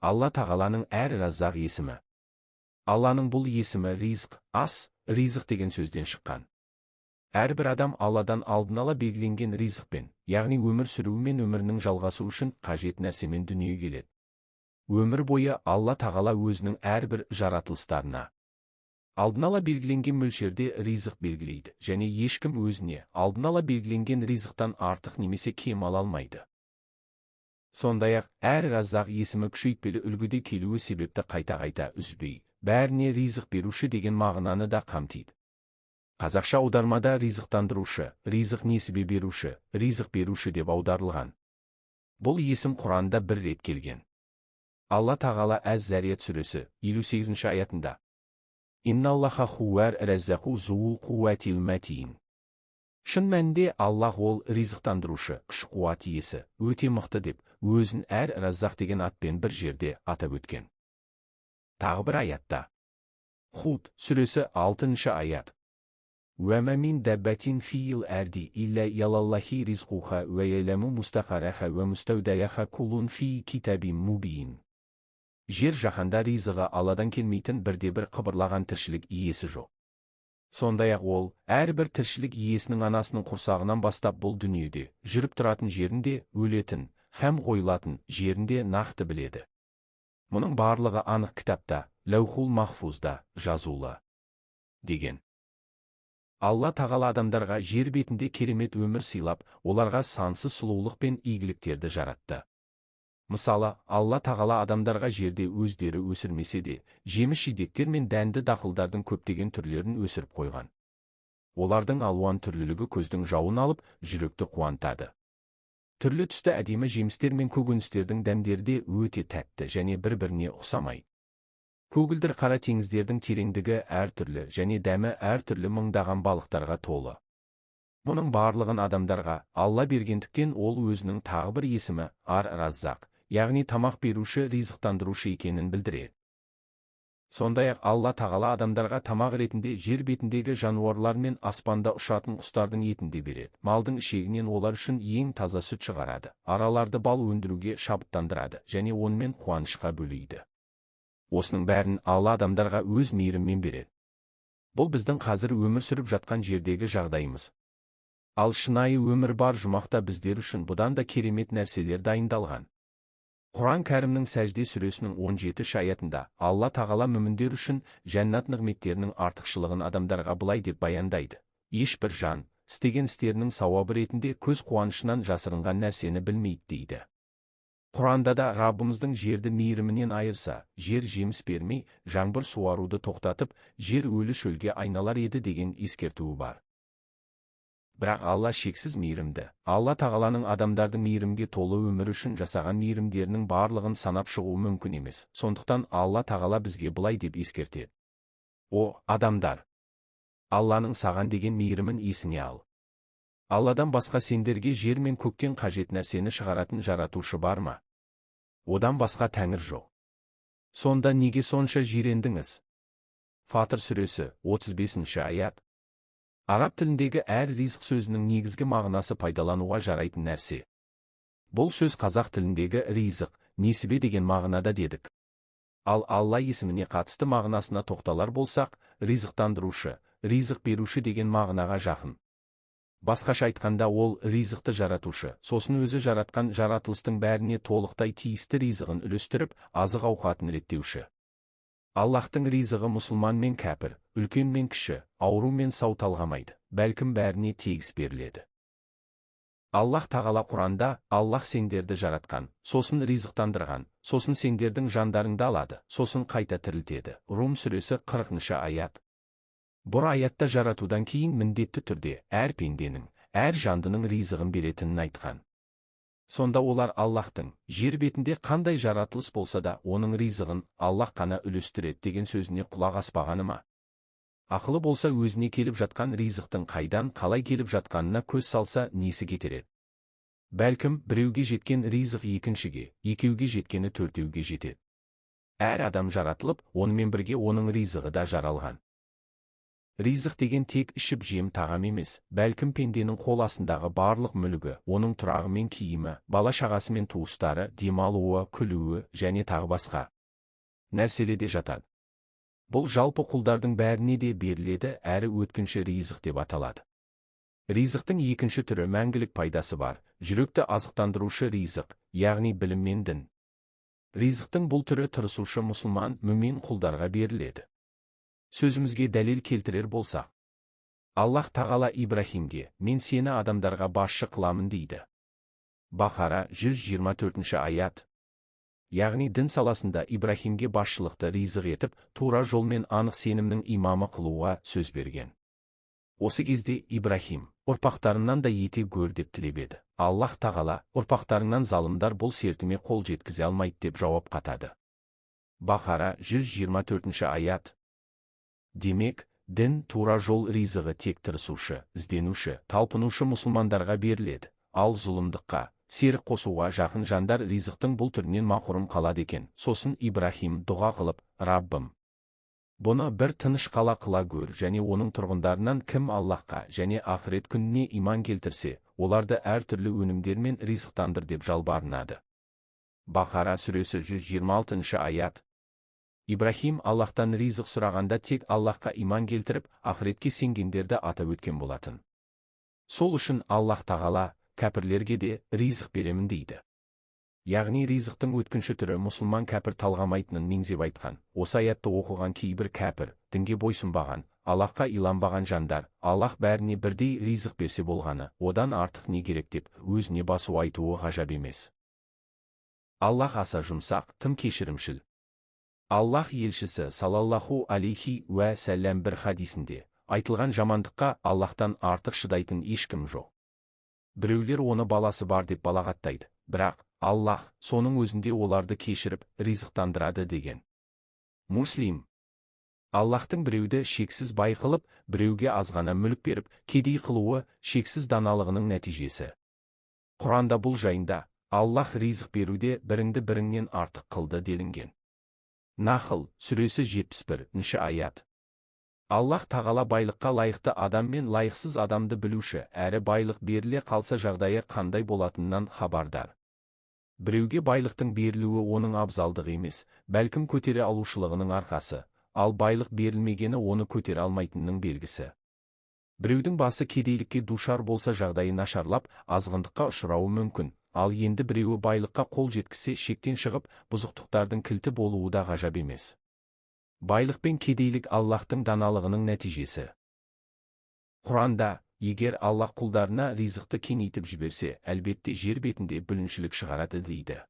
Алла Тағаланың Әр-Раззақ есімі. Алланың бұл есімі ризқ, ас, ризық деген сөзден шыққан. Әрбір адам Алладан алдын ала белгіленген ризықпен, яғни өмір сүруі мен өмірінің жалғасуы үшін қажет нәрсемен дүниеге келеді. Өмір бойы Алла Тағала өзінің әрбір жаратылыстарына алдын ала белгіленген мөлшерде ризық белгілейді және ешкім өзіне алдын ала белгіленген ризықтан артық немесе кем ала алмайды. Сондай-ақ, Әр-Раззақ есімі күшейтпелі үлгіде келуі себепті қайта-қайта үзбей, бәріне ризық беруші деген мағынаны да қамтиды. Қазақша аудармада ризықтандырушы, ризық несібе беруші, ризық беруші деп аударылған. Бұл есім Құранда бір рет келген. Алла Тағала Әз-Зарият сүресі 58-ші аятында: «Инналлаха хуар раззақу зул қуатил матин». Шын мәнінде Аллах ол ризықтандырушы, күш-қуат иесі, өте мықты деп, өзін Әр-Раззақ деген атпен бір жерде атап өткен. Тағы бір аятта. Худ сүресі 6-шы аят. «Уәмә мин дәббәтин фиил әрди илля ялаллахи ризқуха уә яләму мустақараха уә мустаудаяха кулун фи китабин мубин». Жер жаһанда ризығы Алладан келмейтін бірде-бір қыбырлаған тіршілік иесі жоқ. Сондай-ақ ол, әрбір тіршілік иесінің анасының құрсағынан бастап бұл дүниеде, жүріп тұратын жерінде, өлетін, һәм қойылатын жерінде нақты біледі. Мұның барлығы анық кітапта, Ләухул Махфузда жазулы, деген. Алла Тағала адамдарға жер бетінде керемет өмір сыйлап, оларға сансыз сұлулық пен игіліктерді жаратты. Мысалы, Алла Тағала адамдарға жерде өздері өсірмесе де, жеміс-жидектер мен дәнді дақылдардың көптеген түрлерін өсіріп қойған. Олардың алуан түрлілігі көздің жауын алып, жүректі қуантады. Түрлі түсті әдемі жемістер мен көкөністердің дәмдері де өте тәтті және бір-біріне ұқсамайды. Көгілдір қара теңіздердің тереңдігі әртүрлі және дәмі әртүрлі мыңдаған балықтарға толы. Мұның барлығын адамдарға Алла бергендіктен ол өзінің тағы бір есімі Ар-Раззақ, яғни тамақ беруші, ризықтандырушы екенін білдіреді. Сондай-ақ Алла Тағала адамдарға тамақ ретінде жер бетіндегі жануарлар мен аспанда ұшатын құстардың етін де береді. Малдың ішегінен олар үшін ең таза сүт шығарады, араларды бал өндіруге шабыттандырады және онымен қуанышқа бөлейді. Осының бәрін Алла адамдарға өз мейірімімен береді. Бұл біздің қазір өмір сүріп жатқан жердегі жағдайымыз. Ал шынайы өмір бар жұмақта біздер үшін бұдан да керемет нәрселер дайындалған. Құран Кәрімнің Сәжде сүресінің 17-ші аятында Алла Тағала мүміндер үшін жәннат нығметтерінің артықшылығын адамдарға былай деп баяндайды: Ешбір жан істеген істерінің сауабы ретінде көз қуанышынан жасырынған нәрсені білмейді, дейді. Құранда да Раббымыздың жерді мейірімінен айырса, жер жеміс бермей, жаңбыр суаруды тоқтатып, жер өлі шөлге айналар еді деген ескертуі бар. Бірақ Алла шексіз мейірімді. Алла Тағаланың адамдардың мейірімге толы өмірі үшін жасаған мейірімдерінің барлығын санап шығу мүмкін емес. Сондықтан Алла Тағала бізге былай деп ескертеді: О, адамдар! Алланың саған деген мейірімін есіңе ал. Алладан басқа сендерге жер мен көктен қажет нәрсені шығаратын жаратушы бар ма? Одан басқа тәңір жоқ. Сонда неге сонша жирендіңіз? Фатыр сүресі, 35-ші аят. Араб тіліндегі әр ризық сөзінің негізгі мағынасы пайдалануға жарайтын нәрсе. Бұл сөз қазақ тіліндегі ризық, несібе деген мағынада дедік. Ал Алла есіміне қатысты мағынасына тоқталар болсақ, ризықтандырушы, ризық беруші деген мағынаға жақын. Басқаша айтқанда, ол ризықты жаратушы, сосын өзі жаратқан жаратылыстың бәріне толықтай тиісті ризығын үлестіріп, азық-ауқатын реттеуші. Аллахтың ризығы мұсылман мен кәпір, үлкен мен кіші, ауру мен сау талғамайды, бәлкім бәріне тегіс беріледі. Аллах Тағала Құранда: «Аллах сендерді жаратқан, сосын ризықтандырған, сосын сендердің жандарыңды алады, сосын қайта тірілтеді». Рум сүресі 40-шы аят. Бұл аятта жаратудан кейін міндетті түрде әр пенденің, әр жандының ризығын беретінін айтқан. Сонда олар Аллахтың жер бетінде қандай жаратылыс болса да, оның ризығын Аллах қана үлестіреді деген сөзіне құлақ аспағаны ма? Ақылы болса, өзіне келіп жатқан ризықтың қайдан, қалай келіп жатқанына көз салса, несі кетер еді? Бәлкім, біреуге жеткен ризық екіншіге, екеуге жеткені төртеуге жетеді. Әр адам жаратылып, онымен бірге оның ризығы да жаралған. Ризық деген тек ішіп жем тағам емес, бәлкім пенденің қол астындағы барлық мүлігі, оның тұрағы мен киімі, бала-шағасы мен туыстары, демалуы, күлуі және тағы басқа нәрселер де жатады. Бұл жалпы құлдардың бәріне де беріледі, әрі өткінші ризық деп аталады. Ризықтың екінші түрі мәңгілік пайдасы бар, жүректі азықтандырушы ризық, яғни білім мен дін. Ризықтың бұл түрі тырысушы мұсылман, мүмин құлдарға беріледі. Сөзімізге дәлел келтірер болсақ, Аллах Тағала Ибрахимге, мен сені адамдарға басшы қыламын дейді. Бақара 124 аят. Яғни дін саласында Ибрахимге басшылықты ризық етіп, тура жолмен анық сенімнің имамы қылуға сөз берген. Осы кезде Ибрахим, ұрпақтарынан да ете гөр деп тілеп еді. Аллах Тағала, ұрпақтарыңнан залымдар бұл сертіме қол жеткізе алмайды деп жауап қатады. Бақара 124 аят. Демек, дін тура жол ризығы тек тырысушы, ізденуші, талпынушы мұсылмандарға беріледі, ал зұлымдыққа, серік қосуға жақын жандар ризықтың бұл түрінен мақұрым қалады екен. Сосын Ибрахим дұға қылып, Раббым, бұны бір тыныш қала қыла гөр және оның тұрғындарынан кім Аллахқа және ақырет күніне иман келтірсе, оларды әртүрлі өнімдермен ризықтандыр деп жалбарынады. Бақара сүресі 126 аят. Ибрахим Аллахтан ризық сұрағанда тек Аллахқа иман келтіріп, ақыретке сенгендерді атап өткен болатын. Сол үшін Аллах Тағала кәпірлерге де ризық беремін дейді. Яғни ризықтың өткінші түрі мұсылман кәпір талғамайтынын меңзеп айтқан. Осы аятты оқыған кейбір кәпір, дінге бойсұнбаған, Аллахқа иланбаған жандар, Аллах бәріне бірдей ризық берсе болғаны, одан артық не керек деп өзіне басу айтуы ғажап емес. Аллах аса жұмсақ, тым кешірімшіл. Аллах елшісі салаллаху алейхи уә сәлләм бір хадисінде айтылған жамандыққа Аллахтан артық шыдайтын ешкім жоқ. Біреулер оны баласы бар деп балағаттайды, бірақ Аллах соның өзінде оларды кешіріп, ризықтандырады деген. Муслим. Аллахтың біреуді шексіз бай қылып, біреуге азғана мүлік беріп, кедей қылуы шексіз даналығының нәтижесі. Құранда бұл жайында Аллах ризық беруде біріңді біріңнен артық қылды делінген. Нахл, сүресі 71-ші аят. Аллах Тағала байлыққа лайықты адам мен лайықсыз адамды білуші, әрі байлық беріле қалса жағдайы қандай болатынынан хабардар. Біреуге байлықтың берілуі оның абзалдығы емес, бәлкім көтере алушылығының арқасы, ал байлық берілмегені оны көтере алмайтынының белгісі. Біреудің басы кедейлікке душар болса жағдайы нашарлап, азғындыққа ұшырауы мүмкін, ал енді біреуі байлыққа қол жеткізсе шектен шығып, бұзықтықтардың кілті болуы да ғажап емес. Байлық пен кедейлік Аллахтың даналығының нәтижесі. Құранда, егер Аллах құлдарына ризықты кеңейтіп жіберсе, әлбетте жер бетінде бүліншілік шығарады дейді.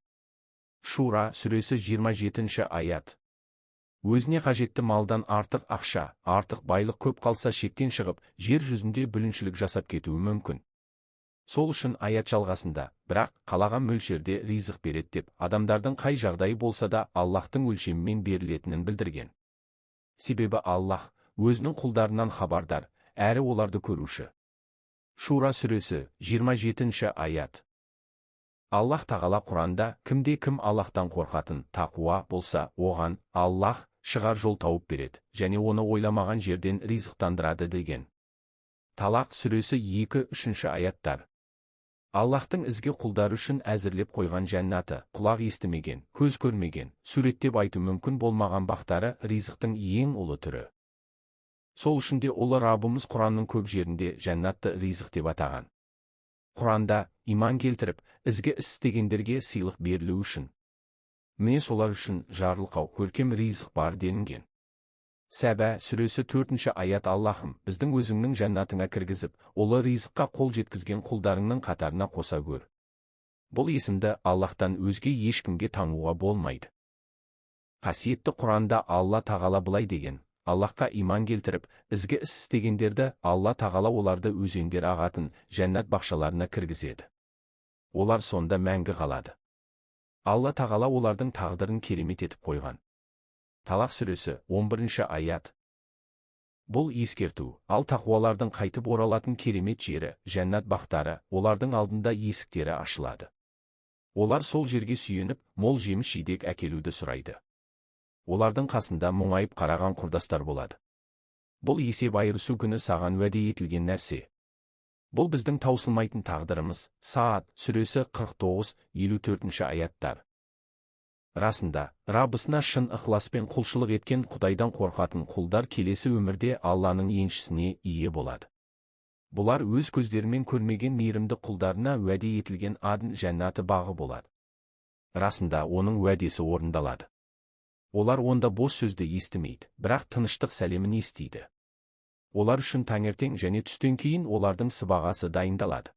Шура сүресі 27 аят. Өзіне қажетті малдан артық ақша, артық байлық көп қалса шектен шығып, жер жүзінде бүліншілік жасап кетуі мүмкін. Сол үшін аят жалғасында, бірақ қалаған мөлшерде ризық береді деп, адамдардың қай жағдайы болса да Аллахтың өлшемімен берілетінін білдірген. Себебі Аллах өзінің құлдарынан хабардар, әрі оларды көруші. Шура сүресі 27 аят. Аллах Тағала Құранда кімде кім Аллахтан қорқатын тақуа болса, оған Аллах шығар жол тауып береді және оны ойламаған жерден ризықтандырады деген. Талақ сүресі 2-3 аяттар. Аллахтың ізгі құлдары үшін әзірлеп қойған жәннаты, құлақ естімеген, көз көрмеген, суреттеп айту мүмкін болмаған бақтары ризықтың ең ұлы түрі. Сол үшін де ұлы Раббымыз Құранның көп жерінде жәннатты ризық деп атаған. Құранда иман келтіріп, ізгі іс істегендерге сыйлық берілу үшін. Міне солар үшін жарылқау, көркем ризық бар делінген. Сәбә сүресі 4 аят. Аллахым, біздің өзіңнің жәннатыңа кіргізіп, ұлы ризыққа қол жеткізген құлдарыңның қатарына қоса көр. Бұл есімді Аллахтан өзге ешкімге таңуға болмайды. Қасиетті Құранда Алла Тағала былай деген: Аллахқа иман келтіріп, ізгі іс істегендерді Алла Тағала оларды өзендер ағатын жәннат бақшаларына кіргізеді. Олар сонда мәңгі қалады. Алла Тағала олардың тағдырын керемет етіп қойған. Талақ сүресі 11 аят. Бұл ескерту, ал тақуалардың қайтып оралатын керемет жері, жәннат бақтары, олардың алдында есіктері ашылады. Олар сол жерге сүйеніп, мол жеміс жидек әкелуді сұрайды. Олардың қасында мұңайып қараған құрдастар болады. Бұл есеп айырысу күні саған уәде етілген нәрсе. Бұл біздің таусылмайтын тағдырымыз. Саад сүресі 49-54 аяттар. Расында, Раббысына шын ықыласпен құлшылық еткен, Құдайдан қорқатын құлдар келесі өмірде Алланың еншісіне ие болады. Бұлар өз көздерімен көрмеген мейірімді құлдарына уәде етілген Адн жәннаты бағы болады. Расында, оның уәдесі орындалады. Олар онда бос сөзді естімейді, бірақ тыныштық сәлемін естиді. Олар үшін таңертең және түстен кейін олардың сыбағасы дайындалады.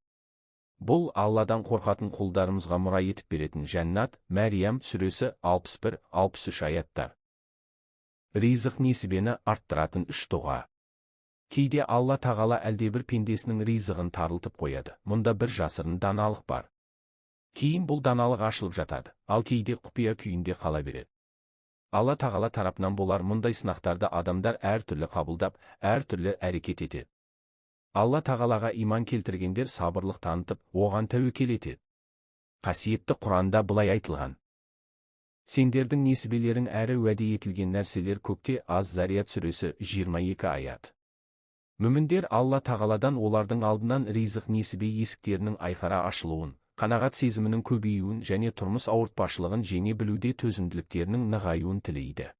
Бұл Алладан қорқатын құлдарымызға мұра етіп беретін жәннат. Мәриям сүресі 61-63 аяттар. Ризық несібені арттыратын үш дұға. Кейде Алла Тағала әлдебір пендесінің ризығын тарылтып қояды. Мұнда бір жасырын даналық бар. Кейін бұл даналық ашылып жатады, ал кейде құпия күйінде қала береді. Алла Тағала тарапынан болар мұндай сынақтарды адамдар әртүрлі қабылдап, әртүрлі әрекет етеді. Алла Тағалаға иман келтіргендер сабырлық танытып, оған тәуекел етеді. Қасиетті Құранда былай айтылған: «Сендердің несібелерің әрі уәде етілген нәрселер көкте». Аз Зарият сүресі 22 аят. Мүміндер Алла Тағаладан олардың алдынан ризық несібе есіктерінің айқара ашылуын, қанағат сезімінің көбеюін және тұрмыс ауыртпашылығын жеңе білуде төзімділіктерінің нығаюын тілейді.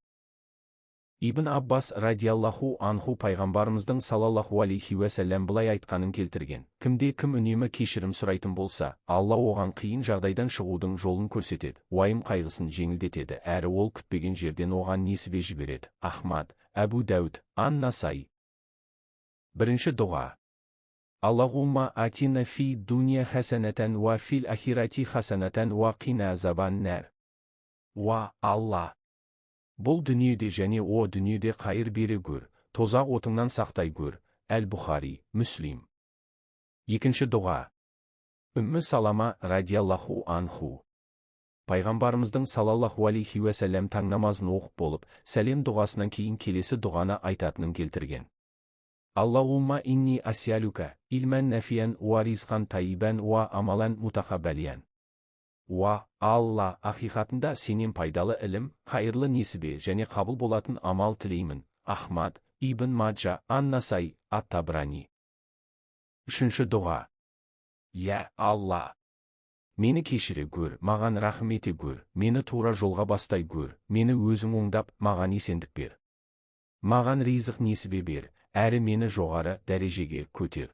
Ибн Аббас радиаллаху анху пайғамбарымыздың салаллаху алейхи уәсәлләм былай айтқанын келтірген: «Кімде кім үнемі кешірім сұрайтын болса, Алла оған қиын жағдайдан шығудың жолын көрсетеді, уайым қайғысын жеңілдетеді әрі ол күтпеген жерден оған несібе жібереді». Ахмад, Әбу Дәуд, Ан Насай. Бірінші дұға. Аллахумма атина фи дуния хасанатан уа фил ахирати хасанатан уа қина азабан нәр. Уа Алла! Бұл дүниеде және о дүниеде қайыр бере көр, тозақ отыңнан сақтай көр. Әл-Бұхари, Мүслим. Екінші дұға. Үммі Салама радиаллаху анху пайғамбарымыздың салаллаху алейхи уәсәлләм таң намазын оқып болып, сәлем дұғасынан кейін келесі дұғаны айтатынын келтірген: Аллахумма инни асьялука илман нафиян уа ризқан тайибан уа амалан мутақаббалиян. Уа Алла, ақиқатында сенен пайдалы ілім, қайырлы несібе және қабыл болатын амал тілеймін. Ахмад, Ибн Маджа, Ан-Насай, Ат-Табрани. Үшінші дұға. Я Алла! Мені кешіре көр, маған рахым ете көр, мені тура жолға бастай көр, мені өзің оңдап, маған есендік бер. Маған ризық несібе бер, әрі мені жоғары дәрежеге көтер.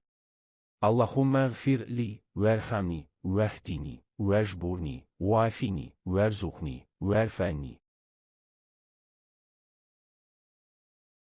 Аллахумма ғфир ли, уәрхамни, уәхдини, уәжбурни, уафини, уәрзуқни, уәрфәни.